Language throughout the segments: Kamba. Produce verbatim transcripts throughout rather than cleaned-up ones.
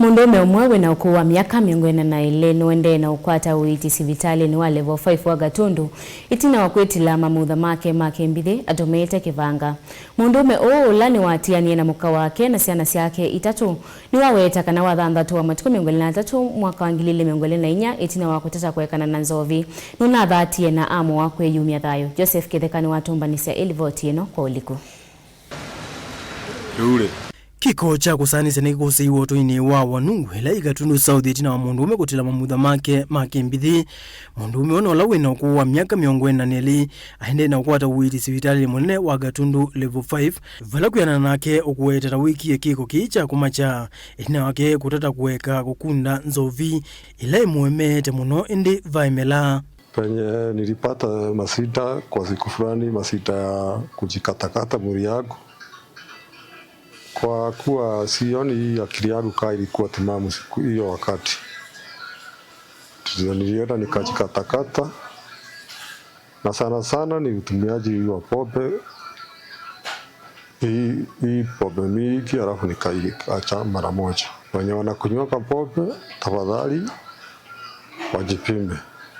Mũndũũme ũmwe wĩna ũkũũ wa myaka mĩongo ĩna na ĩlĩ nũendee na ũkwata ũiiti sivitalĩnĩ wa Level five wa Gatundu, ĩtina wa kwĩtila mamutha make ma kĩmbithi atũmĩĩte kĩvanga. Mũndũũme ũũ, ũla nĩwatianie na mũka wake na syana syake itatũ, nĩwaweta kana wathanthatũ wa matukũ mĩongo ĩlĩ na atatũ mwaka wa ngili ilĩ mĩongo ĩlĩ na inya, ĩtina wa kũtata kũekana na nzovi, nũnathatie na amũa kwĩyumya thayũ. Joseph Kĩtheka nĩwatũmbanĩsya ĩlivoti ĩno kwa ũliku. Kĩko kya kũsaanĩsya nĩkĩkũsĩiwe ũtũinĩ wa Wanungu, ĩla yĩ Gatundu South, ĩtina wa mũndũũme kũtila mamutha make ma kĩmbithi. Mũndũũme ũno ũla wĩna ũkũũ wa myaka mĩongo ĩna na ĩlĩ aendee na ũkwata ũiiti sivitalĩnĩ mũnene wa Gatundu Level five, vala kwĩanana nake ũkũweta ta wĩkie kĩko kĩĩ kya kũmakya, ĩtina wake kũtata kũeka kũkunda nzovi ĩla ĩmũemeete mũno ĩndĩ vaemela. Penye nilipata masita kwa siku fulani, masita ya kujikatakata mwili yangu. Kwa kuwa sioni, hii akili yangu kaa ilikuwa timamu siku hiyo wakati. Ndio nilienda nikajikatakata, na sana sana ni utumiaji wa pombe. Hii, hii pombe mingi, alafu nikaiacha mara moja. Wenye wanakunywaka pombe, tafadhali wajipime.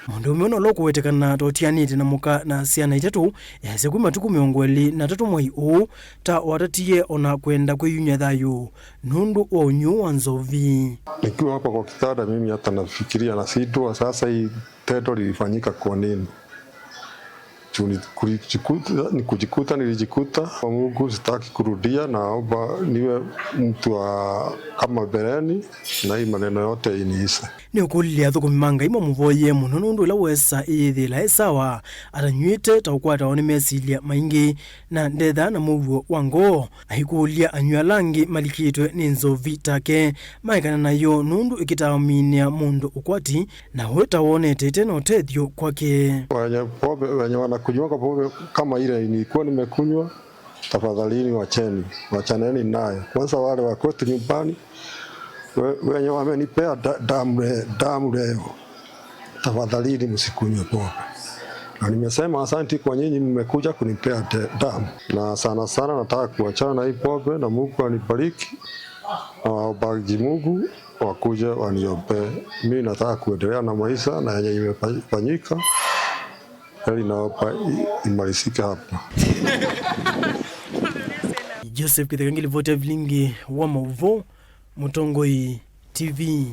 Mũndũũme ũno ũla ũkũwetekana ta ũtianĩte na mũka na syana itatũ easya kwĩ matukũ mĩongo ĩlĩ na atatũ mwai ũũ ta watatie o na kwenda kwĩyumya thayũ nũndũ wa ũnyũ wa nzovi. Nikiwa hapa kwa kitanda, mimi hata nafikiria na sijua sasa hii tendo lilifanyika kwa nini. Juu ni kujikuta, ni kujikuta nilijikuta. Kwa Mungu sitaki kurudia, naomba niwe mtu wa kama mbeleni na hii maneno yote iniishe. Nĩũkũlilye athũkũmi ma Ngai mamũvoyee mũno nũndũ ĩla wesa ĩyĩthĩĩla e sawa, atanyw'ĩte ta ũkwatawa nĩ mesilya maingĩ na ndethaa na mũuo wa ngoo. Aikũlya anyw'ĩ ala angĩ malikĩtwe nĩ nzovi take maekana nayo nũndũ ĩkĩtaminĩa mũndũ ũkwati na ũtawoneete ĩte na ũtethyo kwake. Wenye pombe, wenye wanakunywaka pombe kama ile nilikuwa nimekunywa, tafadhalini wacheni, wachaneni nayo. Kwanza wale wa kwetu nyumbani, we-, wenye wamenipea da-, damu le-, damu leo, tafadhalini msikunywe pombe. Na nimesema asanti kwa nyinyi mmekuja kunipea de-, damu. Na sana sana nataka kuachana na hii pombe na Mungu anibariki. Nawaombagi Mungu wakuje waniombee. Mimi nataka kuendelea na maisha na yenye imefanyika, heri naomba i-, imalizike hapa. Joseph Kĩtheka ngilivoti ya vilingi wa maũvoo, Mũtongoi T V.